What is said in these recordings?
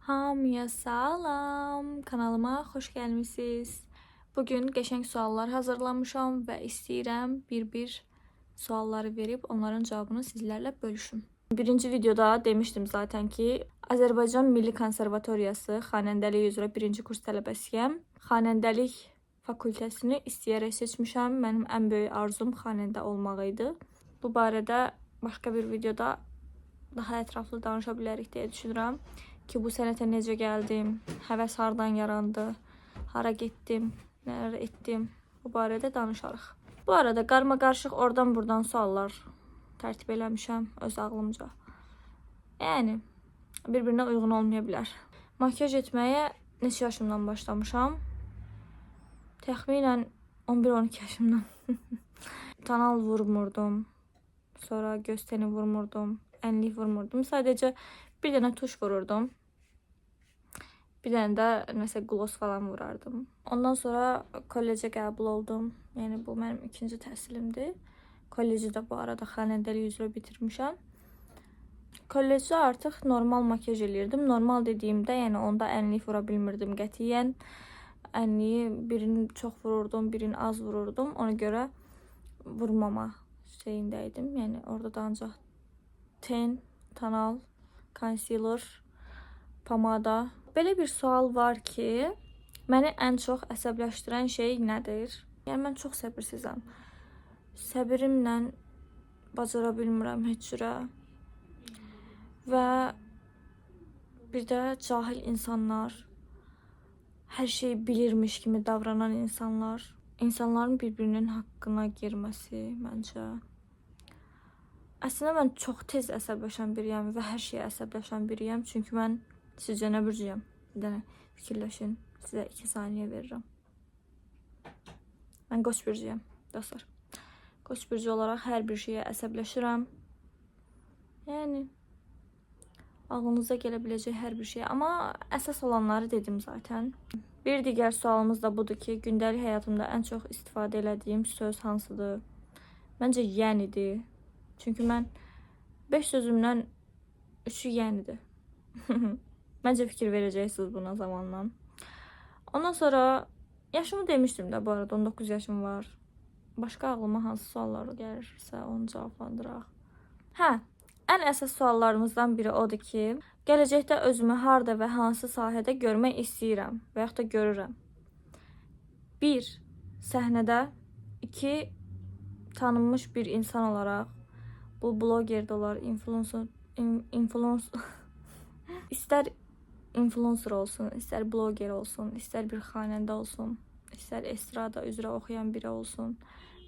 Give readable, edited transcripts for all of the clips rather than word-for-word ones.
Hamıya salam, kanalıma xoş gəlmisiniz. Bugün qəşəng suallar hazırlamışam və istəyirəm bir-bir sualları verib onların cavabını sizlərlə bölüşüm. Birinci videoda demişdim zaten ki, Azərbaycan Milli Konservatoriyası xanəndəlik üzrə birinci kurs tələbəsiyəm. Xanəndəlik fakültəsini istəyərək seçmişəm. Mənim ən böyük arzum xanəndə olmaq idi. Bu barədə başqa bir videoda daha ətraflı danışa bilərik deyə düşünürəm ki, bu sənətə necə gəldim, həvəs hardan yarandı, hara getdim, nələr etdim, bu barədə danışarıq. Bu arada qarma-qarışıq oradan buradan suallar tərtib eləmişəm öz ağlımca. Yəni bir-birinə uyğun olmaya bilər. Makyaj etməyə neçə yaşımdan başlamışam? Təxminən 11-12 yaşımdan. Tonal vurmurdum. Sonra göz teni vurmurdum. Ənlik vurmurdum. Sadəcə bir dənə tuş vururdum. Bir dənə də nəsə gloss falan vurardım. Ondan sonra kollecə qəbul oldum. Yəni bu mənim ikinci təhsilimdir. Kolleci də bu arada xanəndəlik üzrə bitirmişəm. Kollecdə artıq normal makyaj eləyirdim. Normal dediyimdə, yəni onda ənlik vura bilmirdim qətiyyən. Ənliyi birini çox vururdum, birini az vururdum. Ona görə vurmama şeyindəydim. Yəni orada da ancaq ten, tonal, concealer, pomada. Belə bir sual var ki, məni ən çox əsəbləşdirən şey nədir? Yəni mən çox səbirsizəm. Səbrimlə bacara bilmirəm heç cürə. Və bir də cahil insanlar, hər şeyi bilirmiş kimi davranan insanlar, insanların bir-birinin haqqına girməsi məncə. Əslində mən çox tez əsəbləşən biriyəm və hər şeyə əsəbləşən biriyəm. Çünki mən sizcə nə bürcüyəm? Bir dənə fikirləşin. Sizə 2 saniyə verirəm. Mən Qoç bürcüyəm, dostlar. Qoç bürcü olaraq hər bir şeyə əsəbləşirəm. Yəni ağlınıza gələ biləcək hər bir şey. Amma əsas olanları dedim zaten. Bir digər sualımız da budur ki, gündəlik həyatımda ən çox istifadə elədiyim söz hansıdır? Məncə yənidir. Çünki mən 5 sözümdən 3-ü yənidir. Məncə fikir verəcəksiniz buna zamanla. Ondan sonra yaşımı demişdim də bu arada, 19 yaşım var. Başqa ağlıma hansı suallar gəlirsə onu cavablandıraq. Hə, ən əsas suallarımızdan biri odur ki, gələcəkdə özümü harda və hansı sahədə görmək istəyirəm və yaxud da görürəm. 1. Səhnədə. 2. Tanınmış bir insan olaraq. Bu bloger də olar, influencer, istər influencer olsun, istər bloger olsun, istər bir xanəndə olsun, istər estrada üzrə oxuyan biri olsun.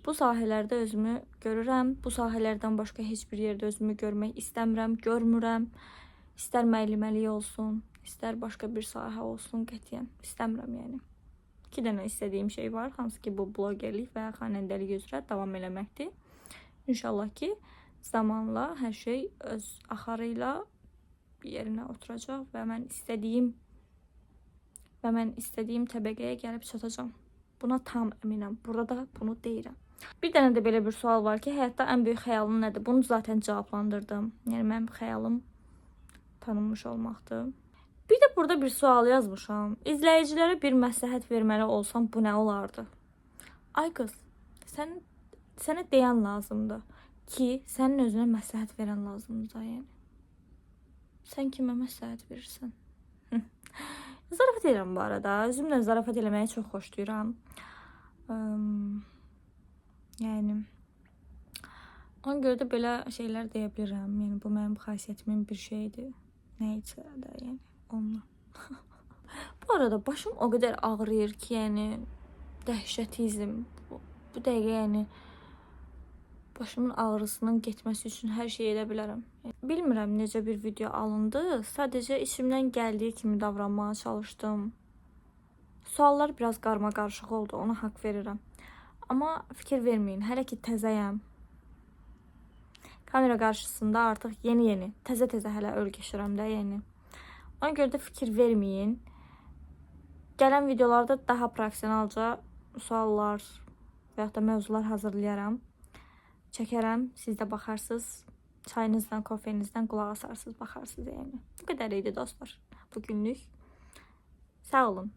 Bu sahələrdə özümü görürəm. Bu sahələrdən başqa heç bir yerdə özümü görmək istəmirəm, görmürəm. İstər müəlliməlik olsun, istər başqa bir sahə olsun, qətiyyən istəmirəm yəni. 2 dənə istədiyim şey var, hansı ki bu blogerlik və xanəndəlik üzrə davam eləməkdir. İnşallah ki zamanla hər şey öz axarı ilə yerinə oturacaq və mən istədiyim təbəqəyə gəlib çatacağam. Buna tam əminəm. Burada da bunu deyirəm. Bir dənə də belə bir sual var ki, həyatda ən böyük xəyalın nədir? Bunu zaten cavablandırdım. Yəni mənim xəyalım tanınmış olmaqdır. Bir də burada bir sual yazmışam. İzləyicilərə bir məsləhət verməli olsam bu nə olardı? Ay qız, sənə deyən lazımdır ki, sənin özünə məsləhət verən lazımdır da, yəni. Sən kimə məsləhət verirsən? Zarafat edirəm bu arada. Özümlə zarafat eləməyi çox xoşlayıram. Yəni ona görə də belə şeylər deyə bilirəm. Yəni bu mənim xasiyyətimin bir şeyidir. Nə isə də, yəni onunla. Bu arada başım o qədər ağrıyır ki, yəni dəhşətizm. Bu dəqiqə yəni başımın ağrısının getməsi üçün hər şey edə bilərəm. Bilmirəm necə bir video alındı. Sadəcə içimdən gəldiyi kimi davranmağa çalışdım. Suallar biraz qarma-qarışıq oldu, ona haqq verirəm. Amma fikir verməyin, hələ ki təzəyəm. Kamera qarşısında artıq yeni-yeni, təzə-təzə hələ öyrəşirəm də, yəni. Ona görə də fikir verməyin. Gələn videolarda daha professionalca suallar və yaxud da mövzular hazırlayaram. Çəkərəm, siz də baxarsınız. Çayınızdan, kofenizdən qulaq asarsınız, baxarsınız yəni. Bu qədər idi dostlar. Bugünlük. Sağ olun.